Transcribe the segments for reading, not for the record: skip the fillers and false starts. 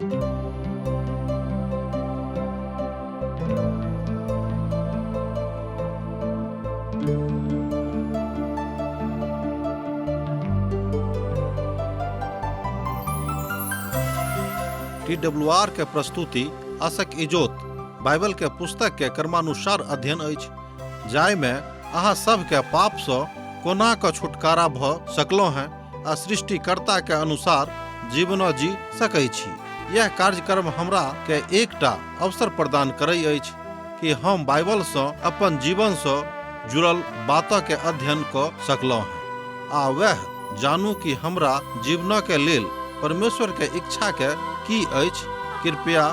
T W R के प्रस्तुति आशक इजोत बाइबल के पुस्तक के क्रमानुसार अध्ययन अछि, जाहिमे अहाँ सभके पापसँ कोना कऽ छुटकारा भऽ सकलहुँ हेँ आ सृष्टिकर्ता के अनुसार जीवनो जी सकै छी। यह कार्यक्रम हमरा के एकटा अवसर प्रदान करै अछि कि हम बाइबलसँ अपन जीवनसँ जुड़ल बातके अध्ययन कऽ सकलहुँ हेँ आ वएह जानू कि हमरा जीवनके लेल परमेश्वरके इच्छाके की अछि। कृपया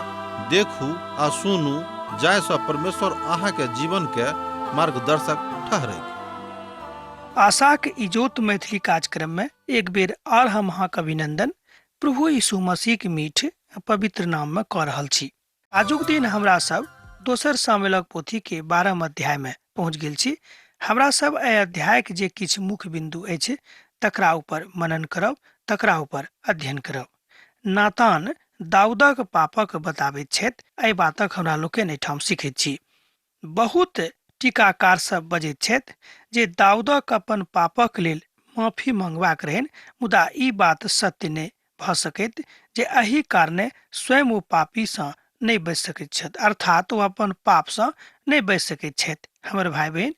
देखू आ सुनू जाहिसँ परमेश्वर अहाँके जीवनके मार्गदर्शक ठहरैक। आशाक इजोत मैथिली कार्यक्रम में एक बेर आर हम अहाँक अभिनंदन प्रभु यीशु मसीह के मीठ आ पवित्र नाम में कऽ रहल छी। आजुक दिन हमरा सब दोसर सामुएलक पोथी के 12 अध्याय में पहुंच गेल छी। हमरा सब एहि अध्याय के जे किछु मुख्य बिंदु अछि तकरा ऊपर मनन करब, तकरा ऊपर अध्ययन करब। नातान दाऊदक पापक बताबैत छथि, एहि बातक हमरा लोकनि एहिठाम सीखैत छी। बहुत टीकाकार सब बजैत छथि जे दाऊदक अपन पापक लेल माफी मंगबाक रहनि, मुदा ई बात सत्य नहि भऽ सकैत जे एहि कारणे स्वयं ओ पापीसँ नहि बचि सकैत छथि, अर्थात ओ अपन पापसँ नहि बचि सकैत छथि। हमर भाई बहिन,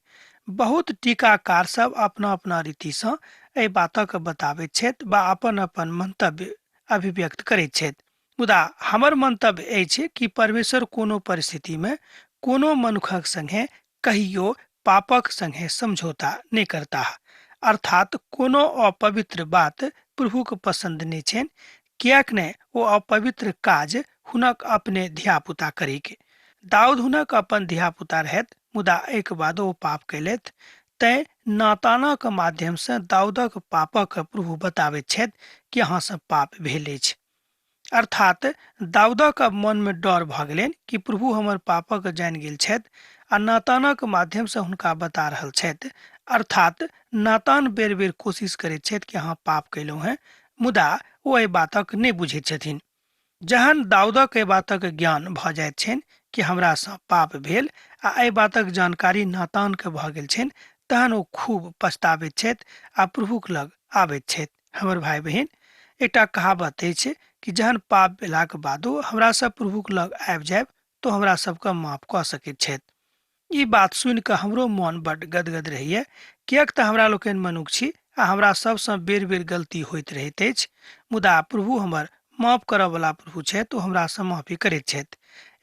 बहुत टीकाकार सब अपना अपना रीतिसँ एहि बातक बताबैत छथि वा अपन अपन मंतव्य अभिव्यक्त करैत छथि। मुदा हमर मंतव्य अछि कि परमेश्वर कोनो परिस्थिति में कोनो मनुखक संगे कहियो पापक संगे समझौता नहि करताह, अर्थात कोनो अपवित्र बात प्रभुक पसंद नहि छनि, किएक ने ओ अपवित्र काज हुनक अपने धियापुता करैक। दाऊद हुनक अपन धियापुता रहथि, मुदा एहिके बादो ओ पाप कयलथि। तैं नातानक माध्यमसँ दाऊदक पापक प्रभु बताबैत छथि कि अहाँसँ पाप भेल अछि। अर्थात दाऊदक अब मन में डर भऽ गेलनि कि प्रभु हमर पापक जानि गेल छथि आ नातानक माध्यमसँ हुनका बता रहल छथि। अर्थात नातान बेर बेर कोशिश करैत छथि कि अहाँ पाप कयलहुँ हेँ, मुदा ओ एहि बातक नहि बुझैत छथिन। जहन दाऊदक एहि बातक ज्ञान भऽ जाइत छनि कि हमरासँ पाप भेल आ एहि बातक जानकारी नातानके भऽ गेल छनि, तहन ओ खूब पछताबैत छथि आ प्रभुक लग आबैत छथि। हमर भाई बहिन, एकटा कहावत अछि कि जहन पाप भेलाक बादो हमरा सब प्रभुक लग आबि जायब तो हमरा सबके माफ कऽ सकैत छथि। ई बात सुनि कऽ हमरो मन बड्ड गदगद रहैए, किएक तऽ हमरा लोकनि मनुख छी आ हमरा सबसँ बेर बेर गलती होइत रहैत अछि, मुदा प्रभु हमर माफ करऽवला प्रभु छथि, ओ हमरासँ माफी करैत छथि।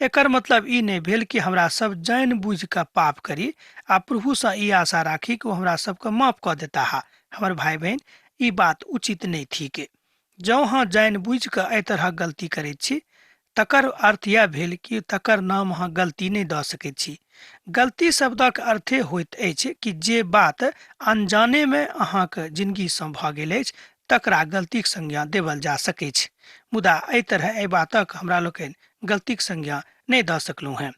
एकर मतलब ई नहि भेल कि हमरा सब जानि बुझि कऽ पाप करी आ प्रभुसँ ई आशा राखी कि ओ हमरा सबके माफ कऽ देताह। हमर भाई बहिन, ई बात उचित नहि थिक। जँ अहाँ जानि बुझि कऽ एहि तरहक गलती करैत छी तकर अर्थ यैह भेल कि तकर नाम अहाँ गलती नहि दऽ सकैत छी। गलती शब्दक अर्थे होइत अछि कि जे बात अनजाने मे अहाँक जिनगीसँ भऽ गेल अछि तकरा गलतीक संज्ञा देबल जा सकैछ। मुदा एहि तरहे एहि बातक हमरा लोकनि गलतीक संज्ञा नहि दऽ सकलहुँ हेँ।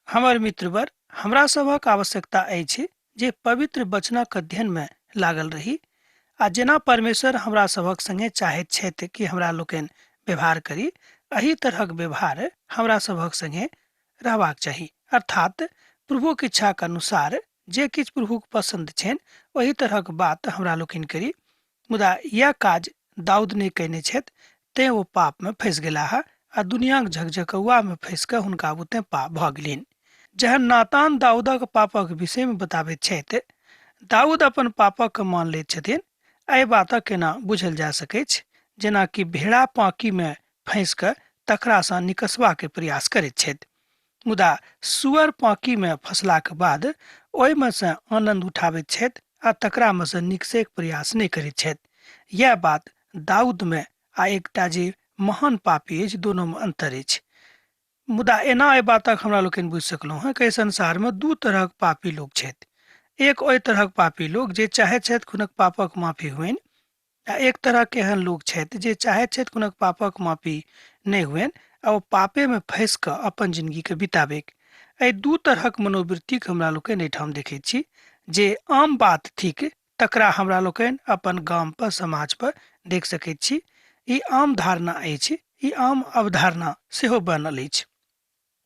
हमर मित्रवर, हमरा सभक आवश्यकता अछि जे पवित्र वचनक अध्ययन मे लागल रही आ जेना परमेश्वर हमरा सभक संगे चाहैत छथि कि हमरा लोकनि व्यवहार करी, एहि तरहक व्यवहार हमरा सभक संगे रहबाक चाही। अर्थात प्रभुक इच्छाक अनुसार जे किछु प्रभुक पसंद छनि ओहि तरहक बात हमरा लोकनि करी। मुदा यैह काज दाऊद नहि कयने छथि, तें ओ पाप मे फँसि गेलाह आ दुनियाक झकझकौआ मे फँसि कऽ हुनका बुते पाप भऽ गेलनि। जहन नातान दाऊदक पापक विषय मे बताबैत छथि, दाऊद अपन पापक मान लैत छथिन। एहि बातक केना बुझल जा सकैछ, जेना कि भेड़ा पाँकी मे फँसि कऽ तकरा सँ निकसबा के प्रयास करैत छथि, मुदा सुअर पाँकी मे फँसलाक बाद ओहिमे सँ आनंद उठाबैत छथि आ तकरा मे सँ निकसैक प्रयास नहि करैत छथि। यैह बात दाऊद मे आ एकटा जे महान पापी अछि दोनो मे अंतर अछि। मुदा एना एहि बातक हमरा लोकनि बुझि सकलहुँ हेँ कि एहि संसार मे दू तरहक पापी लोक छथि। एक ओहि तरहक पापी लोक जे चाहैत छथि हुनक पापक माफी होइन आ एक तरहक एहन लोक छथि जे चाहैत छथि हुनक पापक माफी नहि होइन आ ओ पापेमे फँसि कऽ अपन जिनगीके बिताबैक। एहि दू तरहक मनोवृत्तिके हमरा लोकनि एहिठाम देखैत छी जे आम बात थिक तकरा हमरा लोकनि अपन गाम पर समाज पर देख सकैत छी। ई आम धारणा अछि, ई आम अवधारणा सेहो बनल अछि।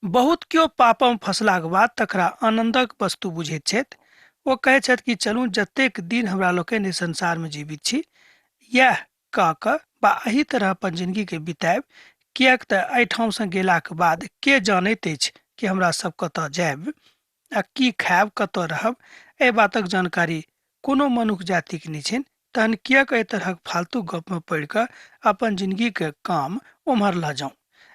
बहुत केओ पापमे फँसलाक बाद तकरा आनन्दक वस्तु बुझैत छथि। ओ कहैत छथि कि चलू जतेक दिन हमरा लोकनि एहि संसारमे जीवित छी इएह कऽ कऽ वा एहि तरह अपन जिनगीके बितायब, किएक तऽ एहिठामसँ गेलाक बाद के जानैत अछि कि हमरा सब कतऽ जायब आ की खायब, कतऽ रहब, एहि बातक जानकारी कोनो मनुख जातिके नहि छनि। तहन किएक एहि तरहक फालतू गपमे पड़ि कऽ अपन जिनगीके काम ओम्हर लऽ जाउ।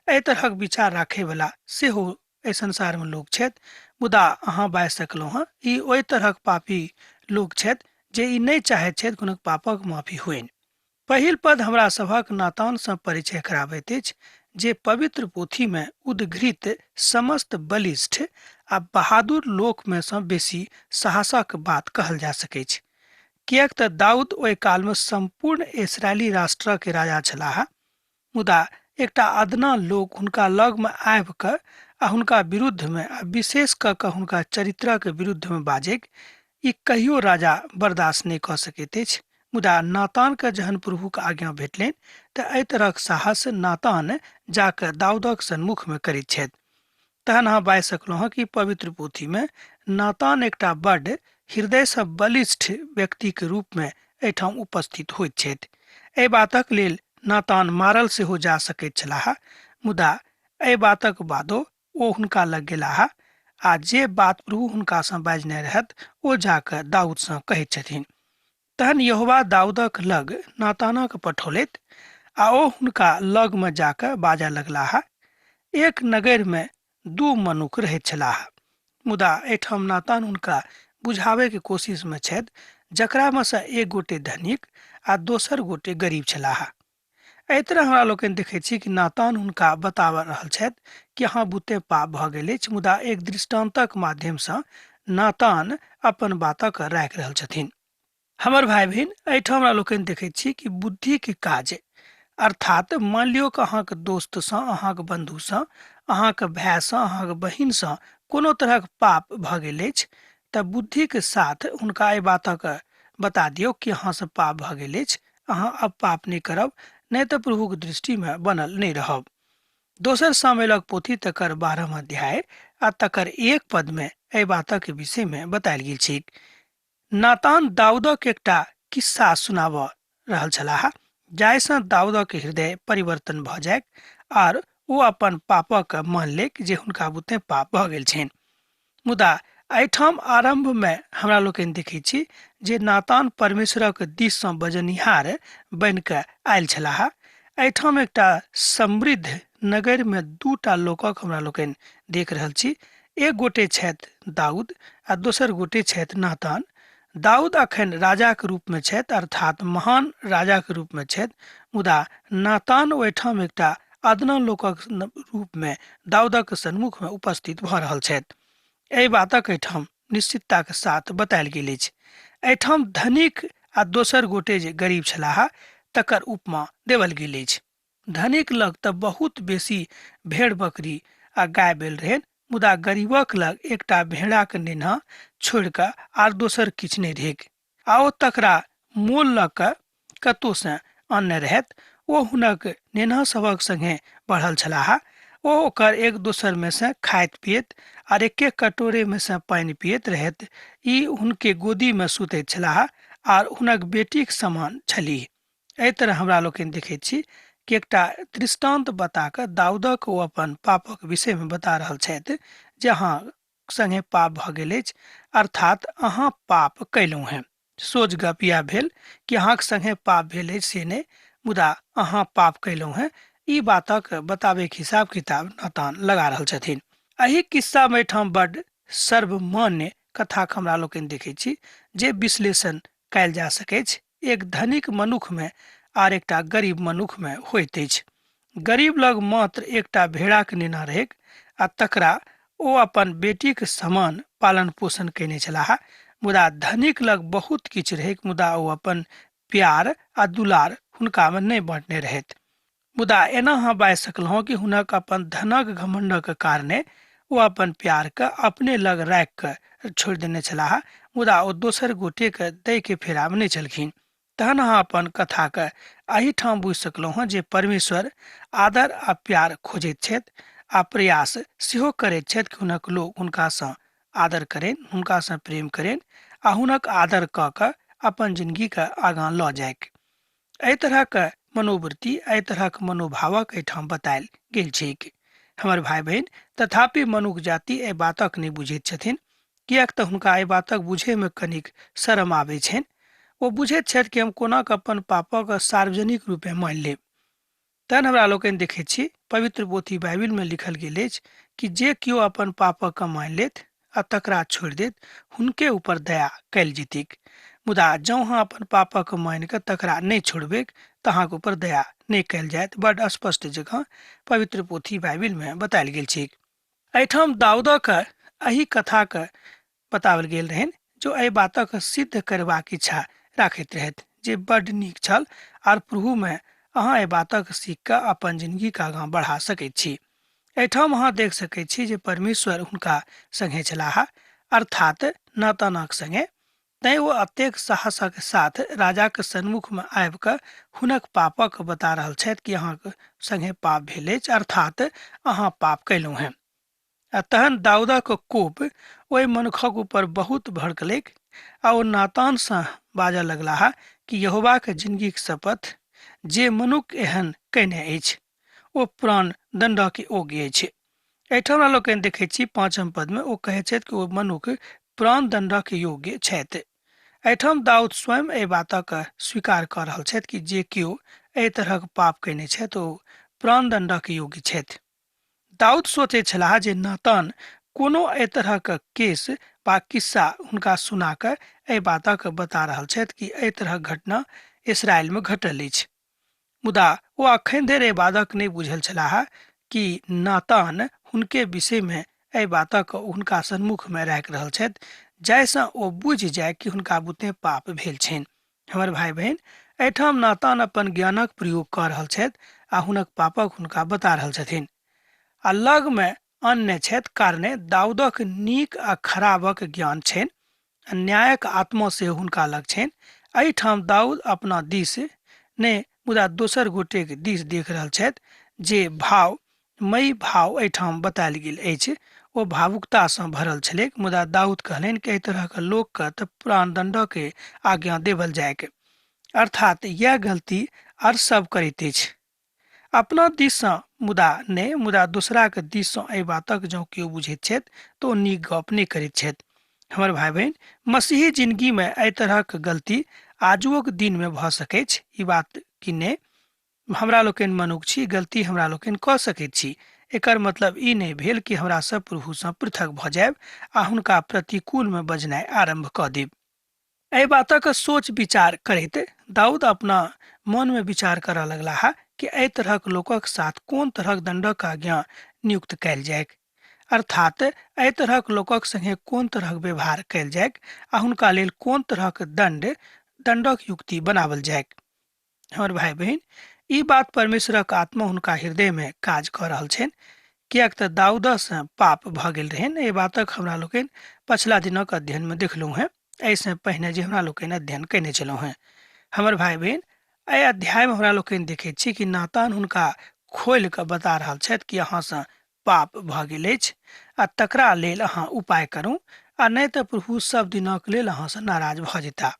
एहि तरहक विचार राखैवला सेहो एहि संसारमे लोक छथि। मुदा अहाँ बाजि सकलहुँ हँ, ई ओहि तरहक पापी लोक छथि जे ई नहि चाहैत छथि हुनक पापक माफी होइन। पहिल पद हमरा सभक नातानसँ परिचय कराबैत अछि जे पवित्र पोथीमे उद्घृत समस्त बलिष्ठ आ बहादुर लोकमे सँ बेसी साहसक बात कहल जा सकैछ, किएक तऽ दाऊद ओहि कालमे सम्पूर्ण इसराइली राष्ट्रक राजा छलाह। मुदा एकटा अदना लोक हुनका लगमे आबि कऽ आ हुनका विरुद्धमे आ विशेष कऽ कऽ हुनका चरित्रक विरुद्धमे बाजैक, ई कहियो राजा बर्दाश्त नहि कऽ सकैत अछि। मुदा नातानके जहन प्रभुक आज्ञा भेटलनि तऽ एहि तरहक साहस नातान जाकऽ दाऊदक सन्मुखमे करैत छथि। तहन अहाँ बाजि सकलहुँ हँ कि पवित्र पोथीमे नातान एकटा बड्ड हृदयसँ बलिष्ठ व्यक्तिके रूपमे एहिठाम उपस्थित होइत छथि। एहि बातक लेल नातान मारल सेहो जा सकैत छलाह, मुदा एहि बातक बादो ओ हुनका लग गेलाह आ जे बात प्रभु हुनकासँ बाजने रहत ओ जाकऽ दाऊदसँ कहैत छथिन। तहन यहोवा दाऊदक लग नातानक पठौलथि आ ओ हुनका लगमे जाकऽ बाजऽ लगलाह, एक नगरमे दू मनुख रहैत छलाह। मुदा एहिठाम नातान हुनका बुझाबैके कोशिशमे छथि, जकरामे सँ एक गोटे धनिक आ दोसर गोटे गरीब छलाह। एहि तरह हमरा लोकनि देखैत छी कि नातान हुनका बता रहल छथि कि अहाँ बुते पाप भऽ गेल अछि, मुदा एक दृष्टान्तक माध्यमसँ नातान अपन बातक राखि रहल छथिन। हमर भाई बहिन, एहिठाम हमरा लोकनि देखैत छी कि बुद्धिके काज, अर्थात मान लियौ कि अहाँके दोस्तसँ, अहाँके बन्धुसँ, अहाँके भायसँ, अहाँके बहिनसँ कोनो तरहक पाप भऽ गेल अछि तऽ बुद्धिके साथ हुनका एहि बातक बता दियौ कि अहाँसँ पाप भऽ गेल अछि, अहाँ अब पाप नहि करब, नहि तऽ प्रभुक दृष्टिमे बनल नहि रहब। दोसर सामुएलक पोथी तकर 12 अध्याय आ तकर 1 पदमे एहि बातक विषयमे बतायल गेल छैक। नातान दाऊदक एकटा किस्सा सुनाबऽ रहल छलाह जाहिसँ दाऊदक हृदय परिवर्तन भऽ जाय आर ओ अपन पापक मान लेक जे हुनका बुते पाप भऽ गेल छनि। मुदा एहिठाम आरम्भमे हमरा लोकनि देखै छी जे नातान परमेश्वरक दिससँ बजनिहार बनि कऽ आयल छलाह। एहिठाम एकटा समृद्ध नगरमे दूटा लोकक हमरा लोकनि देख रहल छी। एक गोटे छथि दाऊद आ दोसर गोटे छथि नातान। दाऊद अखन राजाक रूपमे छथि, अर्थात महान राजाक रूपमे छथि, मुदा नातान ओहिठाम एकटा अदना लोकक रूपमे दाऊदक सन्मुखमे उपस्थित भऽ रहल छथि। एहि बातक एहिठाम निश्चितताक साथ बतायल गेल अछि। एहिठाम धनिक आ दोसर गोटे जे गरीब छलाह तकर उपमा देवल गेल अछि। धनिक लग तऽ बहुत बेसी भेड़ बकरी आ गाय बैल रहनि, मुदा गरीबक लग एकटा भेड़ाक नेन्हा छोड़ि कऽ आर दोसर किछु नहि रहैक आ ओ तकरा मोल लऽ कऽ कतहुसँ आनने रहथि। ओ हुनक नेन्हा सभक संगे बढ़ल छलाह। ओ ओकर एक दोसरमे सँ खाइत पियैत आर एके कटोरेमे सँ पानि पियैत रहैत। ई हुनके गोदीमे सुतैत छलाह आर हुनक बेटीक समान छलीह। एहि तरह हमरा लोकनि देखैत छी कि एकटा दृष्टान्त बता कऽ दाऊदक ओ अपन पापक विषयमे बता रहल छथि जे अहाँ संगे पाप भऽ गेल अछि, अर्थात अहाँ पाप कयलहुँ हेँ। सोझ गप इएह भेल कि अहाँक संगे पाप भेल अछि से नहि, मुदा अहाँ पाप कयलहुँ हेँ, ई बातक बताबैके हिसाब किताब नातान लगा रहल छथिन। एहि किस्सामे एहिठाम बड्ड सर्वमान्य कथाक हमरा लोकनि देखैत छी जे विश्लेषण कयल जा सकैछ। एक धनिक मनुखमे आर एकटा गरीब मनुखमे होइत अछि। गरीब लग मात्र एकटा भेड़ाक नेना रहैक आ तकरा ओ अपन बेटीक समान पालन पोषण कयने छलाह, मुदा धनिक लग बहुत किछु रहैक, मुदा ओ अपन प्यार आ दुलार हुनकामे नहि बाँटने रहथि। मुदा एना अहाँ बाजि सकलहुँ कि हुनक अपन धनक घमण्डक कारणे ओ अपन प्यारके अपने लग राखि कऽ छोड़ि देने छलाह, मुदा ओ दोसर गोटेके दैके फेरामे नहि छलखिन। तहन अहाँ अपन कथाके एहिठाम बुझि सकलहुँ हँ जे परमेश्वर आदर आ प्यार खोजैत छथि आ प्रयास सेहो करैत छथि कि हुनक लोक हुनकासँ आदर करनि, हुनकासँ प्रेम करनि आ हुनक आदर कऽ कऽ अपन जिनगीके आगाँ लऽ जाइक। एहि तरहक मनोवृत्ति, एहि तरहक मनोभावक एहिठाम बतायल गेल छैक। हमर भाय बहिन, तथापि मनुख जाति एहि बातक नहि बुझैत छथिन, किएक तऽ हुनका एहि बातक बुझैमे कनिक शरम आबै छनि। ओ बुझैत छथि कि हम कोना कऽ अपन पापक सार्वजनिक रूपे मानि लेब। तहन हमरा लोकनि देखैत छी पवित्र पोथी बाइबिलमे लिखल गेल अछि कि जे केओ अपन पापक मानि लेत आ तकरा छोड़ि देत हुनके ऊपर दया कयल जेतैक। मुदा जँ अहाँ अपन पापक मानि कऽ तकरा नहि छोड़बैक तऽ अहाँके ऊपर दया नहि कयल जायत। बड स्पष्ट जकाँ पवित्र पोथी बाइबिलमे बतायल गेल छैक। एहिठाम दाऊदक एहि कथाक बताओल गेल रहनि जो एहि बातक सिद्ध करबाक इच्छा राखैत रहथि जे बड्ड नीक छल आर प्रभुमे अहाँ एहि बातक सीख कऽ अपन जिनगीके आगाँ बढ़ा सकैत छी। एहिठाम अहाँ देख सकैत छी जे परमेश्वर हुनका संगे छलाह, अर्थात नातानक संगे। तैं ओ अतेक साहसक साथ राजाक सन्मुखमे आबि कऽ हुनक पापक बता रहल छथि कि अहाँक संगे पाप भेल अछि, अर्थात अहाँ पाप कयलहुँ हेँ। आ तहन दाऊदक कोप ओहि मनुखक ऊपर बहुत भड़कलैक आ ओ नातानसँ बाजऽ लगलाह कि यहोवाक जिनगीक शपथ, जे मनुख एहन कयने अछि ओ प्राण दण्डक योग्य अछि। एहिठाम हमरा लोकनि देखैत छी पाँचम पदमे ओ कहैत छथि कि ओ मनुख प्राण दण्डक योग्य छथि। एहिठाम दाऊद स्वयं एहि बातक स्वीकार कऽ रहल छथि कि जे केओ एहि तरहक पाप कयने छथि ओ प्राणदण्डक योग्य छथि। दाऊद सोचैत छलाह जे नातान कोनो एहि तरहक केस वा किस्सा हुनका सुना कऽ एहि बातक बता रहल छथि कि एहि तरहक घटना इसराइलमे घटल अछि। मुदा ओ अखन धरि एहि बातक नहि बुझल छलाह कि नातान हुनके विषयमे एहि बातक हुनका सन्मुखमे राखि रहल छथि जाहिसँ ओ बुझि जाय कि हुनका बुते पाप भेल छनि। हमर भाय बहिन, एहिठाम नातान अपन ज्ञानक प्रयोग कऽ रहल छथि आ हुनक पापक हुनका बता रहल छथिन। आ लगमे अन्य छथि कारणे दाऊदक नीक आ खराबक ज्ञान छनि आ न्यायक आत्मा सेहो हुनका लग छनि। एहिठाम दाऊद अपना दिस नहि मुदा दोसर गोटेक दिस देख रहल छथि जे भाव मई भाव एहिठाम बतायल गेल अछि। ओ भावुकतासँ भरल छलैक, मुदा दाऊद कहलनि कि एहि तरहक लोकके तऽ प्राणदण्डके आज्ञा देवल जाइक। अर्थात यैह गलती आर सब करैत अछि। अपना दिससँ मुदा नहि, मुदा दोसराक दिससँ एहि बातक जँ केओ बुझैत छथि तऽ ओ नीक गप नहि करैत छथि। हमर भाय बहिन, मसीही जिनगीमे एहि तरहक गलती आजुओक दिनमे भऽ सकैछ, ई बात कि नहि? हमरा लोकनि मनुख छी, गलती हमरा लोकनि कऽ सकैत छी। एकर मतलब ई नहि भेल कि हमरा सब प्रभुसँ पृथक भऽ जायब आ हुनका प्रतिकूलमे बजनाइ आरम्भ कऽ देब। एहि बातक सोच विचार करैत दाऊद अपना मनमे विचार करऽ लगलाह कि एहि तरहक लोकक साथ कोन तरहक दण्डक आज्ञा नियुक्त कयल जाइक, अर्थात एहि तरहक लोकक संगे कोन तरहक व्यवहार कयल जाइक आ हुनका लेल कोन तरहक दण्ड दण्डक युक्ति बनाओल जाइक। हमर भाय बहिन, ई बात परमेश्वरक आत्मा हुनका हृदयमे काज कऽ रहल छनि, किएक तऽ दाऊदसँ पाप भऽ गेल रहनि। एहि बातक हमरा लोकनि पछिला दिनक अध्ययनमे देखलहुँ हेँ, एहिसँ पहिने जे हमरा लोकनि अध्ययन कयने छलहुँ हेँ। हमर भाय बहिन, एहि अध्यायमे हमरा लोकनि देखैत छी कि नातान हुनका खोलि कऽ बता रहल छथि कि अहाँसँ पाप भऽ गेल अछि आ तकरा लेल अहाँ उपाय करू आ नहि तऽ प्रभु सभ दिनक लेल अहाँसँ नाराज भऽ जेताह।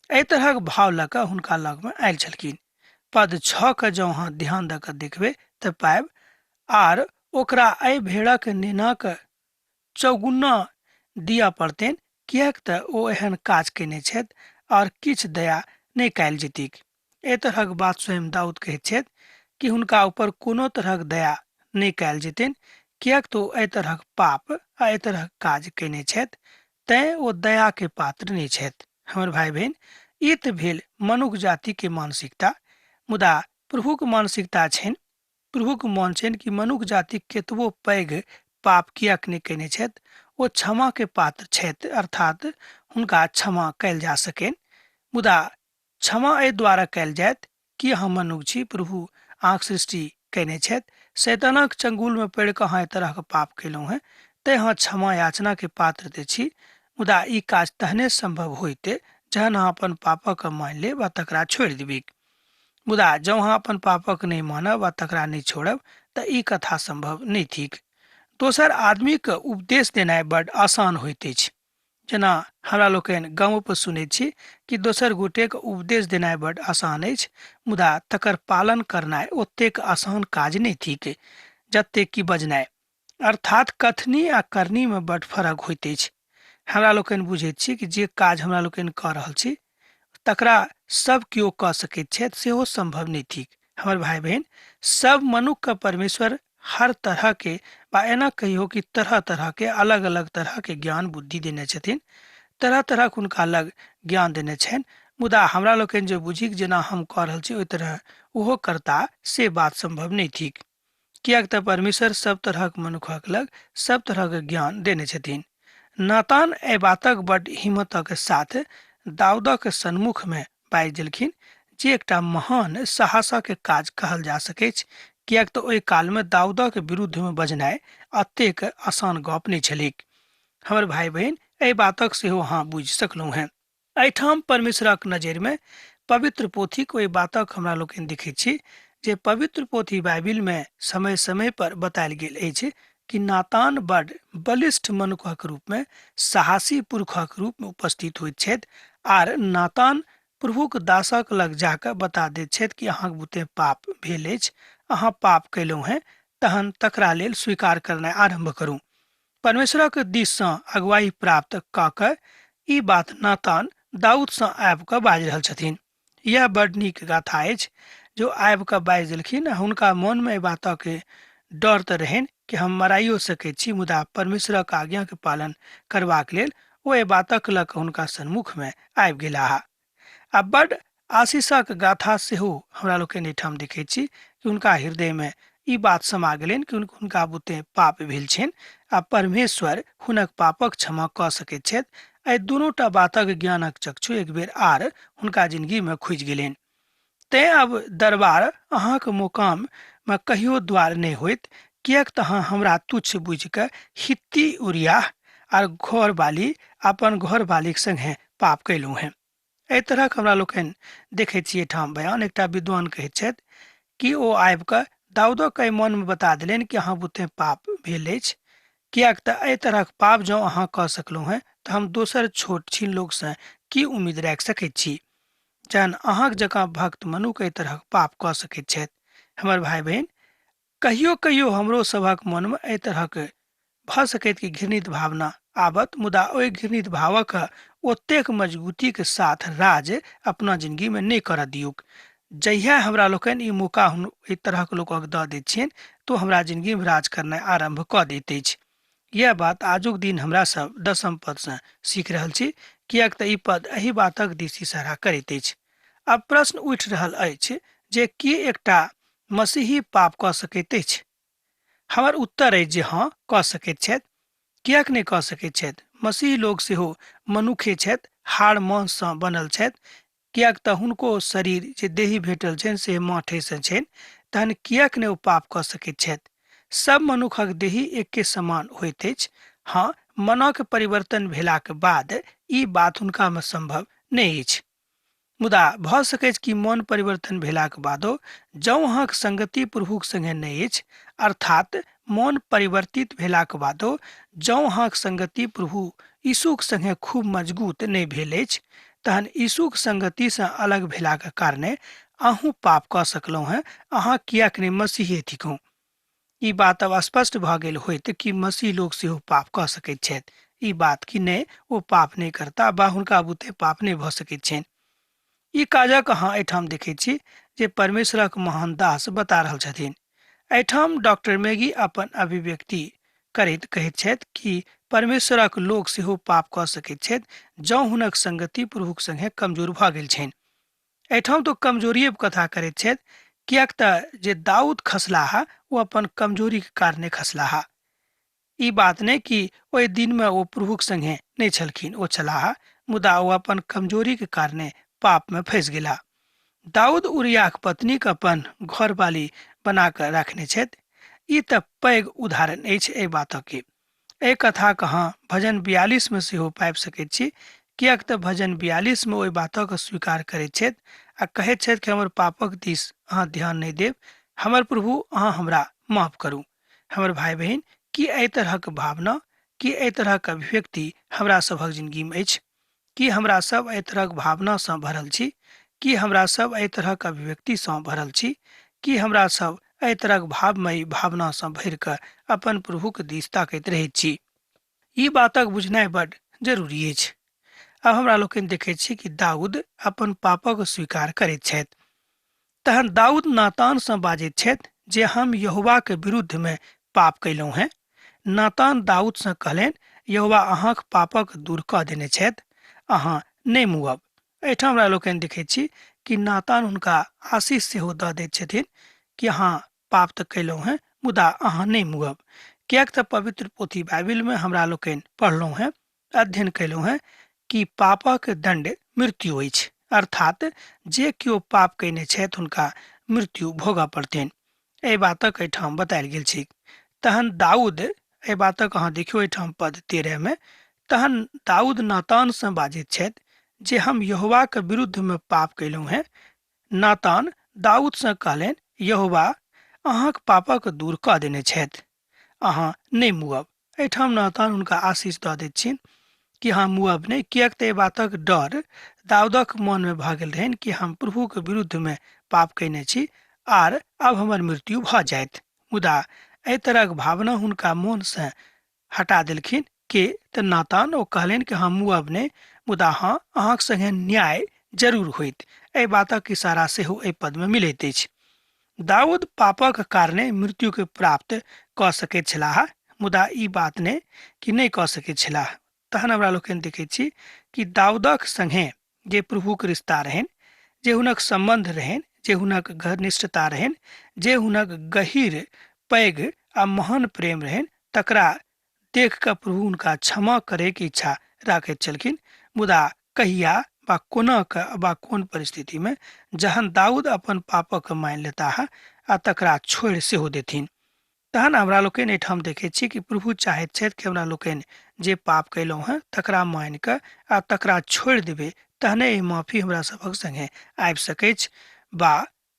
एहि तरहक भाव लऽ कऽ हुनका लगमे आयल छलखिन। पद 6 के जँ अहाँ ध्यान दऽ कऽ देखबै तऽ पायब, आर ओकरा एहि भेड़क नेनाक चौगुना दिअ पड़तनि, किएक तऽ ओ एहन काज कयने छथि आओर किछु दया नहि कयल जेतैक। एहि तरहक बात स्वयं दाऊद कहैत छथि कि हुनका ऊपर कोनो तरहक दया नहि कयल जेतनि, किएक तऽ ओ एहि तरहक पाप आ एहि तरहक काज कयने छथि, तैँ ओ दयाके पात्र नहि छथि। हमर भाय बहिन, ई तऽ भेल मनुख जातिके मानसिकता, मुदा प्रभुक मानसिकता छनि, प्रभुक मन छनि कि मनुख जाति केतबो पैघ पाप किएक नहि कयने छथि, ओ क्षमाके पात्र छथि, अर्थात हुनका क्षमा कयल जा सकनि। मुदा क्षमा एहि द्वारा कयल जायत कि अहाँ मनुख छी, प्रभु अहाँक सृष्टि कयने छथि, शैतानक चंगुलमे पड़ि कऽ अहाँ एहि तरहक पाप कयलहुँ हेँ, तैँ अहाँ क्षमा याचनाके पात्र तऽ छी, मुदा ई काज तहने सम्भव होइत जहन अहाँ अपन पापक मानि लेब आ तकरा छोड़ि देबैक। मुदा जँ अहाँ अपन पापक नहि मानब आ तकरा नहि छोड़ब तऽ ई कथा सम्भव नहि थिक। दोसर आदमीके उपदेश देनाइ बड्ड आसान होइत अछि। जेना हमरा लोकनि गामोपर सुनैत छी कि दोसर गोटेके उपदेश देनाइ बड्ड आसान अछि, मुदा तकर पालन करनाइ ओतेक आसान काज नहि थिक जतेक कि बजनाइ। अर्थात कथनी आ करनीमे बड्ड फरक होइत अछि। हमरा लोकनि बुझैत छी कि जे काज हमरा लोकनि कऽ रहल छी तकरा सब केओ कऽ सकैत छथि, सेहो सम्भव नहि थिक। हमर भाइ बहिन, सब मनुक्खके परमेश्वर हर तरहके बा एना कहियौ कि तरह तरहके अलग अलग तरहके ज्ञान बुद्धि देने छथिन, तरह तरहक हुनका लग ज्ञान देने छनि। मुदा हमरा लोकनि जे बुझी जेना हम कऽ रहल छी ओहि तरह ओहो करता, से बात सम्भव नहि थिक। किएक तऽ परमेश्वर सब तरहक मनुखक लग सब तरहक ज्ञान देने छथिन। नातान एहि बातक बड्ड हिम्मतक साथ दाऊदक सन्मुख में बाजि देलखिन, जे एकटा महान साहसक काज कहल जा सकैछ, किएक तऽ ओहि कालमे दाऊदक विरुद्धमे बजनाइ एतेक आसान गप नहि छलैक। हमर भाइ बहिन, एहि बातक सेहो अहाँ बुझि सकलहुँ हेँ। एहिठाम परमेश्वरक नजरिमे पवित्र पोथीक ओहि बातक हमरा लोकनि देखैत छी जे पवित्र पोथी बाइबिलमे समय समय पर बतायल गेल अछि कि नातान बड बलिष्ठ मनुखक रूपमे, साहसी पुरुषक रूपमे उपस्थित होइत छथि आर नातान प्रभुक दासक लग जाकऽ बता दैत छथि कि अहाँक बुते पाप भेल अछि, अहाँ पाप कयलहुँ हेँ, तहन तकरा लेल स्वीकार करनाइ आरम्भ करू। परमेश्वरक दिससँ अगुवाई प्राप्त कऽ कऽ ई बात नातान दाऊदसँ आबि कऽ बाजि रहल छथिन। यह बड नीक गाथा अछि जो आबि कऽ बाजि देलखिन। हुनका मोनमे एहि बातक डर तऽ रहनि कि हम मराइयो सकैत छी, मुदा परमेश्वरक आज्ञाके पालन करबाक लेल ओ एहि बातक लऽ कऽ हुनका सन्मुखमे आबि गेलाह। आ बड आशीषक गाथा सेहो हमरा लोकनि एहिठाम देखैत छी कि हुनका हृदयमे ई बात समा गेलनि कि हुनका बुते पाप भेल छनि आ परमेश्वर हुनक पापक क्षमा कऽ सकैत छथि। एहि दुनूटा बातक ज्ञानक चक्षु एक बेर आर हुनका जिंदगीमे खुजि गेलनि। तेँ अब दरबार अहाँक मोकाममे कहियो द्वार नहि होइत, किएक तऽ अहाँ हमरा तुच्छ बुझि कऽ हित्ती उरियाह आर घरवाली अपन घरवालीक संगे पाप कयलहुँ हेँ। एहि तरहक हमरा लोकनि देखैत छी एहिठाम बयान। एकटा विद्वान कहैत छथि कि ओ आबि कऽ दाऊदक एहि मनमे बता देलनि कि अहाँ बुते पाप भेल अछि, किएक तऽ एहि तरहक पाप जँ अहाँ कऽ सकलहुँ हेँ तऽ हम दोसर छोट छिन लोकसँ की उम्मीद राखि सकैत छी, जहन अहाँक जकाँ भक्त मनुख एहि तरहक पाप कऽ सकैत छथि। हमर भाइ बहिन, कहियो कहियो हमरो सभक मनमे एहि तरहक भऽ सकैत कि घृणित भावना आबत, मुदा ओहि घृणित भावक ओतेक मजबूतीके साथ राज अपना जिंदगीमे नहि करऽ दियौक। जहिया हमरा लोकनि ई मौका एहि तरहक लोकक दऽ दैत छियनि तऽ हमरा जिंदगीमे राज करनाइ आरम्भ कऽ दैत अछि। इएह बात आजुक दिन हमरा सब दसम पदसँ सीख रहल छी, किएक तऽ ई पद एहि बातक दिस इशारा करैत अछि। आब प्रश्न उठि रहल अछि जे की एकटा मसीही पाप कऽ सकैत अछि? हमर उत्तर अछि जे हँ, कऽ सकैत छथि। किएक नहि कऽ सकैत छथि? मसीह लोक सेहो मनुखे छथि, हाड़ मांससँ बनल छथि, किएक तऽ हुनको शरीर जे देही भेटल छनि से माठेसँ छनि, तहन किएक नहि ओ पाप कऽ सकैत छथि? सब मनुखक देही एके समान होइत अछि। हँ, मनक परिवर्तन भेलाक बाद ई बात हुनकामे सम्भव नहि अछि। मुदा भऽ सकैछ कि मन परिवर्तन भेलाक बादो जँ अहाँक संगति प्रभुक संगे नहि अछि, अर्थात मन परिवर्तित भेलाक बादो जँ अहाँक संगति प्रभु यीशुक संगे खूब मजगूत नहि भेल अछि, तहन यीशुक संगतिसँ अलग भेलाक कारणे अहूँ पाप कऽ सकलहुँ हेँ। अहाँ किएक नहि मसीहे थिकहुँ? ई बात अब स्पष्ट भऽ गेल होइत कि मसीह लोक सेहो पाप कऽ सकैत छथि। ई बात कि नहि, ओ पाप नहि करता बा हुनका बुते पाप नहि भऽ सकैत छनि। ई काजक अहाँ एहिठाम देखैत छी जे परमेश्वरक महान दास बता रहल छथिन। एहिठाम डॉक्टर मैगी अपन अभिव्यक्ति करैत कहैत छथि कि परमेश्वरक लोक सेहो पाप कऽ सकैत छथि जँ हुनक संगति प्रभुक संगे कमजोर भऽ गेल छनि। एहिठाम तऽ कमजोरिये कथा करैत छथि, किएक तऽ जे दाऊद खसलाह ओ अपन कमजोरीके कारणे खसलाह। ई बात नहि कि ओहि दिनमे ओ प्रभुक संगे नहि छलखिन, ओ छलाह, मुदा ओ अपन कमजोरीके कारणे पापमे फँसि गेलाह। दाऊद उरियाक पत्नीके अपन घरवाली बना कऽ राखने छथि। ई तऽ पैघ उदाहरण अछि एहि बातके। एहि कथाके अहाँ भजन 42 मे सेहो पाबि सकैत छी किएक तऽ भजन 42 मे ओहि बातक स्वीकार करैत छथि आ कहैत छथि कि हमर पापक दिस अहाँ ध्यान नहि देब, हमर प्रभु अहाँ हमरा माफ करू। हमर भाय बहिन, की एहि तरहक भावना, की एहि तरहक अभिव्यक्ति हमरा सभक जिंदगीमे अछि? की हमरा सब एहि तरहक भावनासँ भरल छी? की हमरा सब एहि तरहक अभिव्यक्तिसँ भरल छी? की हमरा सब एहि तरहक भावमयी भावनासँ भरि कऽ अपन प्रभुक दिस ताकैत रहैत छी? ई बातक बुझनाइ बड जरूरी अछि। आब हमरा लोकनि देखैत छी कि दाऊद अपन पापक स्वीकार करैत छथि। तहन दाऊद नातानसँ बाजैत छथि जे हम यहोवाके विरुद्धमे पाप कयलहुँ हेँ। नातान दाऊदसँ कहलनि, यहोवा अहाँक पापक दूर कऽ देने छथि, अहाँ नहि मुअब। एहिठाम हमरा लोकनि देखैत छी कि नातान हुनका आशीष सेहो दऽ दैत छथिन कि अहाँ पाप तऽ कयलहुँ हेँ, मुदा अहाँ नहि मुअब। किएक तऽ पवित्र पोथी बाइबिलमे हमरा लोकनि पढ़लहुँ हेँ, अध्ययन कयलहुँ हेँ कि पापक दण्ड मृत्यु अछि, अर्थात जे केओ पाप कयने छथि हुनका मृत्यु भोगऽ पड़तनि। एहि बातक एहिठाम बतायल गेल छै। तहन दाऊद एहि बातक अहाँ देखियौ एहिठाम पद 13 मे, तहन दाऊद नातानसँ बाजैत छथि जे हम यहोवाक विरुद्धमे पाप कयलहुँ हेँ। नातान दाऊदसँ कहलनि, यहोवा अहाँक पापक दूर कऽ देने छथि, अहाँ नहि मुअब। एहिठाम नातान हुनका आशीष दऽ दैत छिन कि अहाँ मुअब नहि, किएक तऽ एहि बातक डर दाऊदक मनमे भऽ गेल रहनि कि हम प्रभुके विरुद्धमे पाप कयने छी आर आब हमर मृत्यु भऽ जायत। मुदा एहि तरहक भावना हुनका मोनसँ हटा देलखिन के तऽ नातान। ओ कहलनि कि हम मुअब नहि, मुदा हँ अहाँक संगे न्याय जरूर होइत। एहि बातक इशारा सेहो एहि पदमे मिलैत अछि। दाऊद पापक कारणे मृत्युके प्राप्त कऽ सकैत छलाह, मुदा ई बात नहि कि नहि कऽ सकैत छलाह। तहन हमरा लोकनि देखैत छी कि दाऊदक संगे जे प्रभुक रिश्ता रहनि, जे हुनक सम्बन्ध रहनि, जे हुनक घनिष्ठता रहनि, जे हुनक गहीर पैघ आ महान प्रेम रहनि, तकरा देख कऽ प्रभु हुनका क्षमा करैके इच्छा राखैत छलखिन। मुदा कहिया वा कोना कऽ वा कोन परिस्थितिमे, जहन दाऊद अपन पापक मानि लेताह आ तकरा छोड़ि सेहो देथिन। तहन हमरा लोकनि एहिठाम देखैत छी कि प्रभु चाहैत छथि कि हमरा लोकनि जे पाप कयलहुँ हेँ तकरा मानि कऽ आ तकरा छोड़ि देबै, तहने ई माफी हमरा सभक संगे आबि सकैछ वा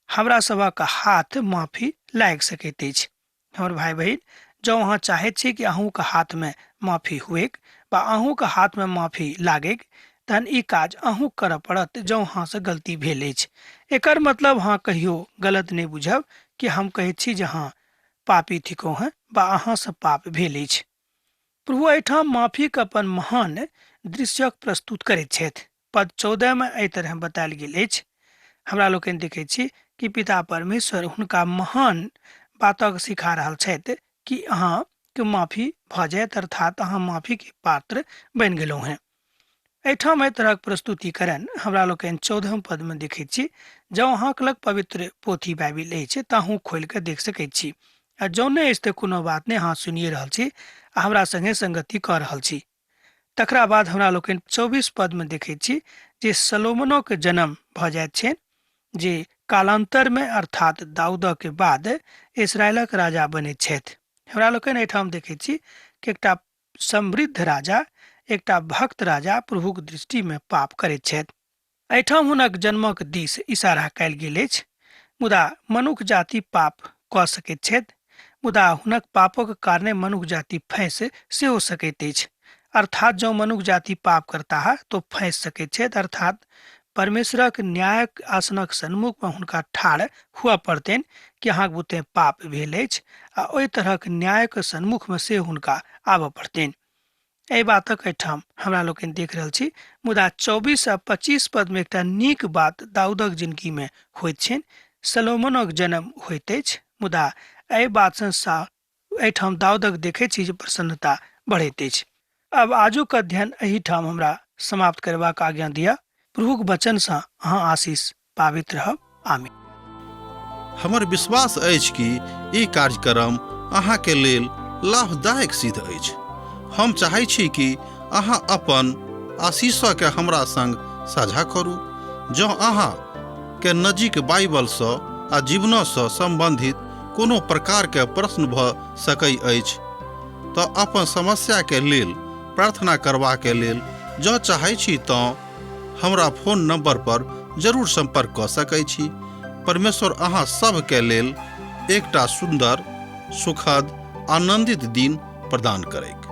हमरा सभक हाथ माफी लागि सकैत अछि। हमर भाय बहिन, जँ अहाँ चाहैत छी कि अहूँके हाथमे माफी हुएक वा अहूँके हाथमे माफी लागैक, तहन ई काज अहूँ करऽ पड़त जँ अहाँसँ गलती भेल अछि। एकर मतलब अहाँ कहियो गलत नहि बुझब कि हम कहैत छी जे अहाँ पापी थिकहुँ हेँ वा अहाँसँ पाप भेल अछि। प्रभु एहिठाम माफीके अपन महान दृश्यक प्रस्तुत करैत छथि। पद 14 मे एहि तरह बतायल गेल अछि। हमरा लोकनि देखैत छी कि पिता परमेश्वर हुनका महान बातक सिखा रहल छथि कि अहाँ के माफी भऽ जायत, अर्थात अहाँ माफी के पात्र बनि गेलहुँ हेँ। एहिठाम एहि तरहक प्रस्तुतिकरण हमरा लोकनि 14 पद मे देखैत छी। जँ अहाँके लग पवित्र पोथी बाइबिल अछि तऽ अहूँ खोलि कऽ देख सकैत छी, आ जँ नहि अछि तऽ कोनो बात नहि, अहाँ सुनिए रहल छी आ हमरा संगे संगति कऽ रहल छी। तकरा बाद हमरा लोकनि 24 पदमे देखैत छी जे सलोमनोक जन्म भऽ जाइत छनि, जे कालान्तरमे अर्थात दाऊदक बाद इसराइलक राजा बनैत छथि। हमरा लोकनि एहिठाम देखैत छी कि एकटा समृद्ध राजा, एकटा भक्त राजा प्रभुक दृष्टिमे पाप करैत छथि। एहिठाम हुनक जन्मक दिस इशारा कयल गेल अछि। मुदा मनुख जाति पाप कऽ सकैत छथि, मुदा हुनक पापक कारणे मनुख जाति फँसि सेहो सकैत अछि। अर्थात जँ मनुख जाति पाप करताह तो फँसि सकैत छथि, अर्थात परमेश्वरक न्यायक आसनक सन्मुखमे हुनका ठाढ़ हुअ पड़तनि कि अहाँक बुते पाप भेल अछि, आ ओहि तरहक न्यायक सन्मुखमे सेहो हुनका आबऽ पड़तनि। एहि बातक एहिठाम हमरा लोकनि देख रहल छी। मुदा 24 आ 25 पदमे एकटा नीक बात दाऊदक जिंदगीमे होइत छनि। सलोमनक जन्म होइत अछि, मुदा एहि बातसँ एहिठाम दाऊदक देखैत छी जे प्रसन्नता बढ़ैत अछि। आब आजुक अध्ययन एहिठाम हमरा समाप्त करबाक आज्ञा दिअ। प्रभुक वचनसँ अहाँ आशीष पाबैत रहब। आमीन। हमर विश्वास अछि कि ई कार्यक्रम अहाँके लेल लाभदायक सिद्ध अछि। हम चाहै छी कि अहाँ अपन आशीषके हमरा संग साझा करू। जँ अहाँ के नजीक बाइबलसँ आ जीवनसँ सम्बन्धित कोनो प्रकारके प्रश्न भऽ सकै अछि तऽ अपन समस्याके लेल प्रार्थना करबाके लेल जँ चाहै छी तँ हमरा फोन नंबर पर जरूर संपर्क कऽ सकै छी। परमेश्वर अहाँ सभके लेल एकटा सुन्दर, सुखद, आनंदित दिन प्रदान करैक।